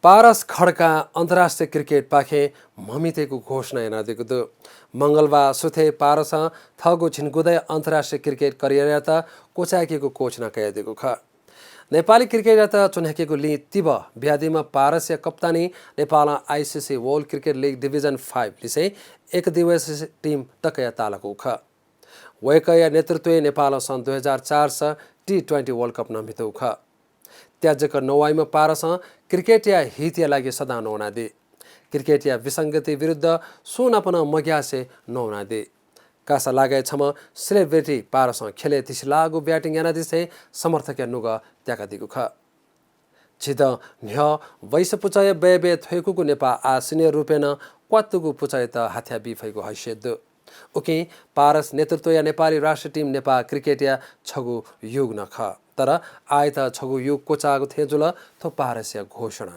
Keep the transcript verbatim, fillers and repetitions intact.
पारस खड्कां अन्तर्राष्ट्रिय क्रिकेटपाखें म्हमितेगु घोषणा यानादीगु दु। मंगलबार सुथय् पारसं थःगु झिंगुदँया अन्तर्राष्ट्रिय क्रिकेट करियरयात क्वचायेकेगु घोषणा कयादीगु खः। नेपाली क्रिकेटयात च्वन्ह्याकेगु लिं तिबः बियादीम्ह पारसया कप्तानी नेपालं ICC world cricket league division five लिसें एक दिवसीय टिम तकया तालाकू खः। वय्कःया नेतृत्वय् नेपालं सन् दुई हजार चार स टी ट्वेन्टी वर्ल्ड कप नं म्हितू खः। त्याज्यक नवाइम्ह पारसं क्रिकेटया हितया लागि सदां नवानादी। क्रिकेटया विसंगति विरुद्ध सुं नाप नं मग्यासे नवानादी। कासा लागाय् छम्ह सेलिब्रिटी पारसं खेलय् तिसिलाःगु ब्याटिङ यानादिसें समर्थकया नुगः त्याकादीगु खः। झिदँ न्ह्यः बैस पुचःया बय्बय् थ्वय्कूगु नेपाः आः सिनियर रूपय् नं क्वातुगु पुचःयात हाथ्या बी फइगु हैसियत दु। उकिं पारस नेतृत्वया नेपाली राष्ट्रिय टिम नेपाः क्रिकेटया छगू युग नं खः। तर आःयात छगू युग क्वचाःगु थें जुल थ्व पारसया घोषणा।